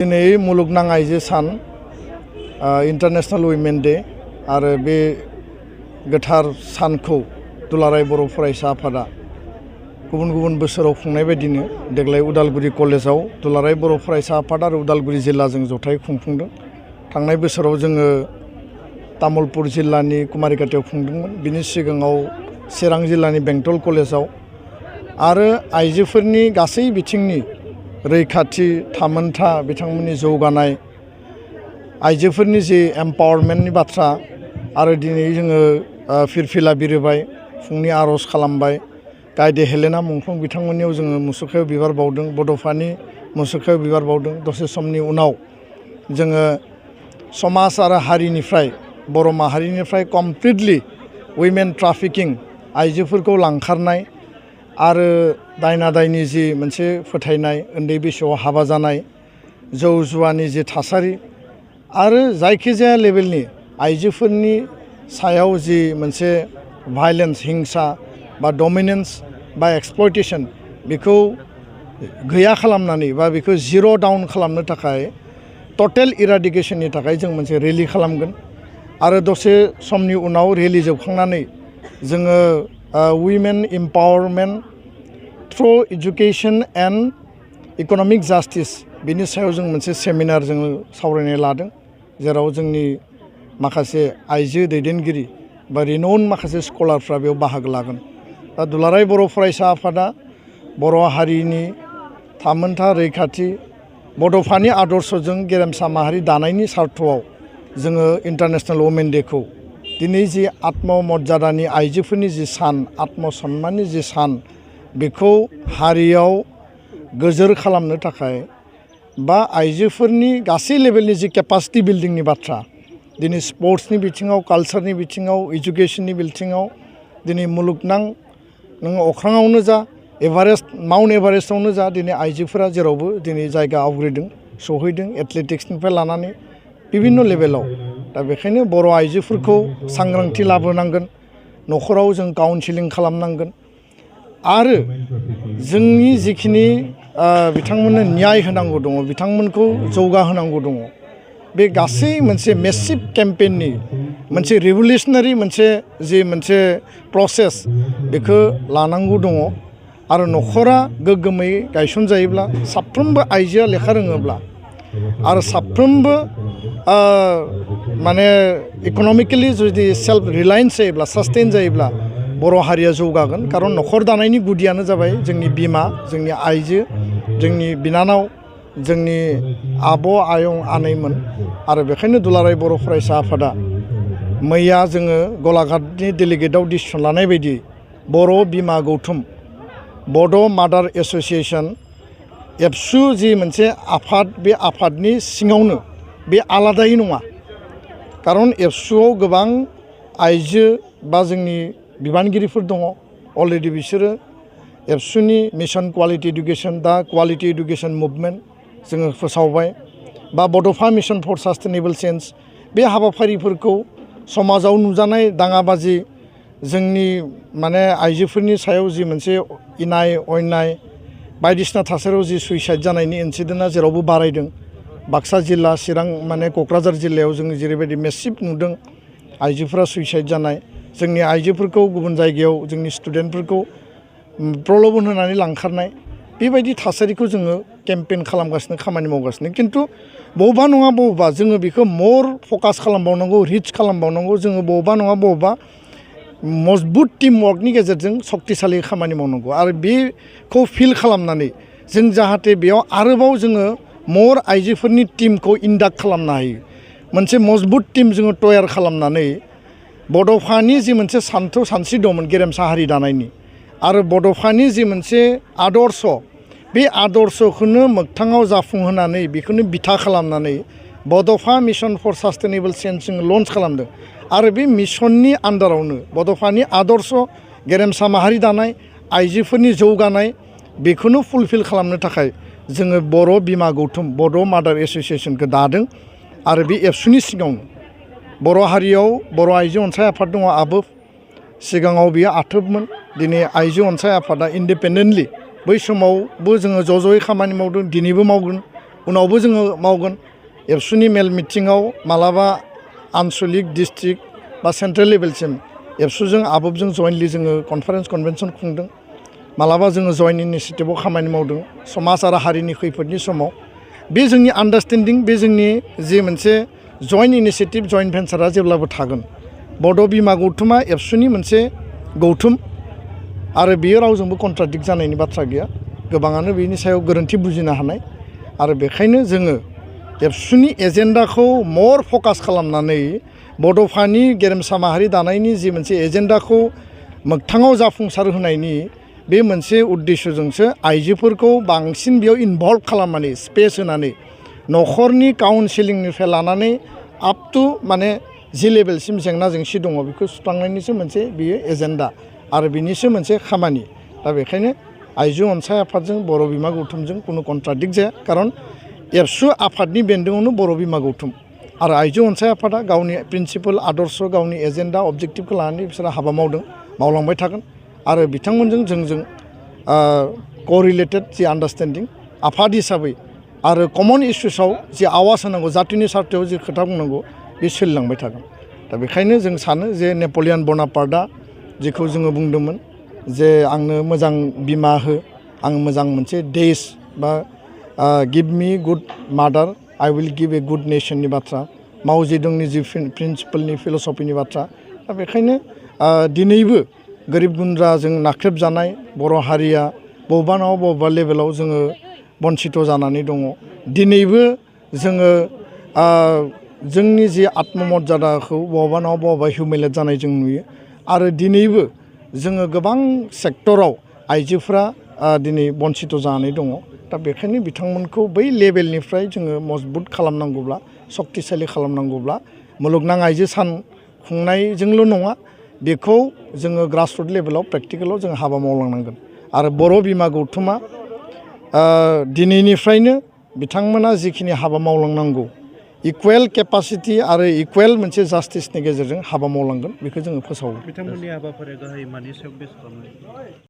दिनै मुलुगनां आइजो सान इंटरनेशनल वुमेन डे आरो बे गोथार सानखौ दुलाराय बर' फरायसा आफादा गुबुन गुबुन बोसोराव खुंनाय बायदिनो देग्लाय उदालगुरि कलेजाव दुलाराय बर' फरायसा आफाद आरो उदालगुरि जिल्लाजों जथाय खुंफुंदों। थांनाय बोसोराव जोङो तामुलपुर जिल्लानि कुमारिघाटायाव खुंदोंमोन। बिनि सिगाङाव चिरां जिल्लानि बेंटल कलेजाव आरो आइजोफोरनि गासै बिथिंनि रैखाथि थामोनथा बिथांमोननि जौगानाय आइजोफोरनि जे एम्पावारमेन्टनि बाथ्रा आरो दिनै जोङो फिरफिला बिरबाय फुंनि आर'ज खालामबाय गायदे हेलेना मुंख्लं बिथांमोननियाव जोङो मुसुखायाव बिबार बावदों, बड'फानि मुसुखायाव बिबार बावदों। दसे समनि उनाव जोङो समाज आरो हारिनिफ्राय बर' माहारिनिफ्राय कमप्लिटलि उइमेन ट्राफिकिं आइजोफोरखौ लांखारनाय आरो दायना दायनि जि मोनसे फोथायनाय उन्दै बैसोआव हाबा जानाय जौ जुवानि जि थासारि आरो जायखिजाया लेभेलनि आइजोफोरनि सायाव जि मोनसे भायलेन्स हिंसा बा डमिनेन्स बा एक्सप्लयटेसन बेखौ गैया खालामनानै बा बेखौ जिर' डाउन खालामनो थाखाय टटेल इराडिकेसननि थाखाय जों मोनसे रेलि खालामगोन आरो दसे समनि उनाव रेलि जोबखांनानै जोङो women empowerment through education and economic justice बिनि सायाव जों मोनसे सेमिनार जोङो सावरायनाय लादों, जेराव जोंनि माखासे आइजो दैदेनगिरि बा रिनाउन्ड माखासे स्कलारफ्रा बेयाव बाहागो लागोन। दा दुलाराय बर' फरायसा आफादा बर' हारिनि थामोनथा रैखाथि बड'फानि आदर्शजों गेरेमसा माहारि दानायनि सार्थआव जोङो इन्टारनेशनेल वुमेन डेखौ दिनै जि आत्ममर्यादानि आइजोफोरनि जि सान आत्मसन्माननि जि सान बेखौ हारियाव गोजोर खालामनो थाखाय बा आइजोफोरनि गासै लेभेलनि जि केपासिटि बिल्डिंनि बाथ्रा दिनै स्पर्ट्सनि बिथिङाव कालसारनि बिथिङाव इडुकेसननि बिथिङाव दिनै मुलुगनां नोङो अख्राङावनो जा एभारेस्ट माउन्ट एभारेस्टआवनो जा दिनै आइजोफोरा जेरावबो दिनै जायगा आवग्रिदों सहैदों एथलेटिक्सनिफ्राय लानानै बिभिन्न लेभेलाव। दा बेखायनो बर' आइजोफोरखौ सांग्रांथि लाबोनांगोन, न'खराव जों काउन्सिलिं खालामनांगोन आरो जोंनि जिखिनि बिथांमोननो न्याय होनांगौ दङ बिथांमोनखौ जौगाहोनांगौ दङ बे गासै मोनसे मेसिभ केम्पेइननि मोनसे रिभलिउसनारि मोनसे प्रसेस बेखौ लानांगौ दङ आरो न'खरा गोग्गोमै गायसनजायोब्ला साफ्रोमबो आइजोआ लेखा रोङोब्ला आरो साफ्रोमबो माने इक'नमिकेलि जुदि सेल्फ रिलायेन्स जायोब्ला सास्टेइन जायोब्ला बर' हारिया जौगागोन। खारन न'खर दानायनि गुदियानो जाबाय जोंनि बिमा, जोंनि आइजो, जोंनि बिनानाव, जोंनि आब' आयं आनैमोन आरो बेखायनो दुलाराय बर' फरायसा आफादा मैया जोङो गलाघाटनि डेलिगेटआव डिसिसन लानाय बायदि बर' बिमा गौथुम बड' मादार एस'सियेसन एबसु जि मोनसे आफाद बे आफादनि सिङावनो बे आलादायै नङा। खारन एबसुआव गोबां आइजो बा जोंनि बिबानगिरिफोर दङ अलरेडि बिसोरो एबसुनि मिशन कुवालिटि इडुकेसन दा कुवालिटि इडुकेसन मुभमेन्ट जोङो फोसावबाय बा बड'फा मिशन फर सास्टेनेबल चेन्ज बे हाबाफारिफोरखौ समाजाव नुजानाय दाङाबाजि जोंनि माने आइजोफोरनि सायाव जि मोनसे इनाय अयनाय बायदिसिना थासारियाव जि सुइसाइड जानायनि इन्सिडेन्टआ जेरावबो बारायदों। बाक्सा जिल्ला चिरां माने क'क्राझार जिल्लायाव जों जेरैबायदि मेसिभ नुदों आइजोफोरा सुइसाइड जानाय, जोंनि आइजोफोरखौ गुबुन जायगायाव जोंनि स्टुडेन्टफोरखौ प्रल'भन होनानै लांखारनाय बेबायदि थासारिखौ जोङो केम्पेइन खालामगासिनो खामानि मावगासिनो। खिन्थु बबेबा नङा बबेबा जोङो बेखौ मर फकास खालामबावनांगौ, रिच खालामबावनांगौ। जोङो बबेबा नङा बबेबा मजबुत टिमवर्कनि गेजेरजों सक्तिशालि खामानि मावनांगौ आरो बेखौ फिल खालामनानै जों जाहाथे बेयाव आरोबाव जोङो मर आइजोफोरनि टिमखौ इन्डाक्ट खालामनो हायो। मोनसे मजबुत टिम जोङो तयार खालामनानै बड'फानि जि मोनसे सानस्रि दंमोन गेरेमसा हारि दानायनि आरो बड'फानि जि मोनसे आदर्श बे आदर्शखौनो मोगथाङाव जाफुंहोनानै बेखौनो बिथा खालामनानै बड'फा मिशन फर सास्टेनेबल चेन्ज जोङो लन्च खालामदों आरो बे मिशननि आन्दारावनो बड'फानि आदर्श गेरेमसा माहारि दानाय आइजोफोरनि जौगानाय बेखौनो फुलफिल खालामनो थाखाय जोङो बर' बिमा गौथुम बड' मादार एस'सियेसनखौ दादों आरो बे एबसुनि सिङावनो बर' हारियाव बर' आइजो अनसाय आफाद दङ आबोफ, सिगाङाव बियो आथोबमोन, दिनै आइजो अनसाय आफादा इन्डिपेन्डेन्टलि बै समावबो जोङो ज' ज'यै खामानि मावदों, दिनैबो मावगोन उनावबो जोङो मावगोन एबसुनि मेल मिटिङाव मालाबा आनसलिक डिस्ट्रिक्ट बा सेन्ट्रेल लेभेलसिम एबसुजों आबबजों जयेन्टलि जोङो कनफारेन्स कनभेनसन खुंदों मालाबा जोङो जयेन्ट इनिसिएटिभआव खामानि मावदों समाज आरो हारिनि खैफोदनि समाव बे जोंनि आन्डारस्टेन्डिं बे जोंनि जि मोनसे जयेन्ट इनिसिएटिभ जयेन्ट भेन्सारा जेब्लाबो थागोन बड' बिमा गौथुमा एबसुनि मोनसे गौथुम आरो बेयो रावजोंबो कन्ट्राडिक्ट जानायनि बाथ्रा गैया गोबाङानो बेनि सायाव गोरोन्थि बुजिनो हानाय आरो बेखायनो जोङो एबसुनि एजेन्डाखौ मर फकास खालामनानै बड'फानि गेरेमसा माहारि दानायनि जि मोनसे एजेन्डाखौ मोगथाङाव जाफुंसार होनायनि बे मोनसे उद्देश्यजोंसो आइजोफोरखौ बांसिन बेयाव इनभल्भ खालामनानै स्पेस होनानै न'खरनि काउन्सिलिंनिफ्राय लानानै आप टु माने जि लेभेलसिम जेंना जेंसि दङ बेखौ सुस्रांनायनिसो मोनसे बियो एजेन्डा आरो बिनिसो मोनसे खामानि दा बेखायनो आइजो अनसाय आफादजों बर' बिमा गौथुमजों कुनु कन्ट्राडिक्ट जाया खारन एबसु आफादनि बेन्दोंआवनो बर' बिमा गौथुम आरो आइजो अनसाय आफादा गावनि प्रिन्सिपल आदर्श गावनि एजेन्डा अबजेक्टिभखौ लानानै बिसोरो हाबा मावदों मावलांबाय थागोन आरो बिथांमोनजों जोंजों क'रिलेटेड जि आन्डारस्टेन्डिं आफाद हिसाबै आरो कमन इस्युसाव जि आवाज होनांगौ जातिनि सार्थायाव जि खोथा बुंनांगौ बे सोलिलांबाय थागोन दा बेखायनो जों सानो जे नेपलियान बनापार्टआ जेखौ जोङो बुंदोंमोन जे आंनो मोजां बिमा हो आं मोजां मोनसे देश बा give me good mother I will give a good नेशननि बाथ्रा माव जेदंनि जि प्रिन्सिपलनि फिल'सफिनि बाथ्रा दा बेखायनो दिनैबो गोरिब गुन्द्राजों नाख्रेबजानाय बर' हारिया बबेबा नङा बबेबा लेभेलाव जोङो बन्सित जानानै दङ दिनैबो जोङो जोंनि जि आत्ममर्यादाखौ बबेबा नङा बबेबा हिउमिलेट जानाय जों नुयो आरो दिनैबो जोङो गोबां सेक्टराव आइजोफ्रा दिनै बन्सित जानानै दङ दा बेखायनो बिथांमोनखौ बै लेभेलनिफ्राय जोङो मजबुत खालामनांगौब्ला सक्तिशालि खालामनांगौब्ला मुलुगनां आइजो सान खुंनायजोंल' नङा बेखौ जोङो ग्रासरुट लेभेलाव प्रेक्टिकेलाव जों हाबा मावलांनांगोन आरो बर' बिमा गौथुमा दिनैनिफ्रायनो बिथांमोना जिखिनि हाबा मावलांनांगौ इकुवेल केपासिटि आरो इकुवेल मोनसे जास्टिसनि गेजेरजों हाबा मावलांगोन बेखौ जोङो फोसावो बिथांमोननि हाबाफारिया गाहाय मानि सायाव बेस खालामनाय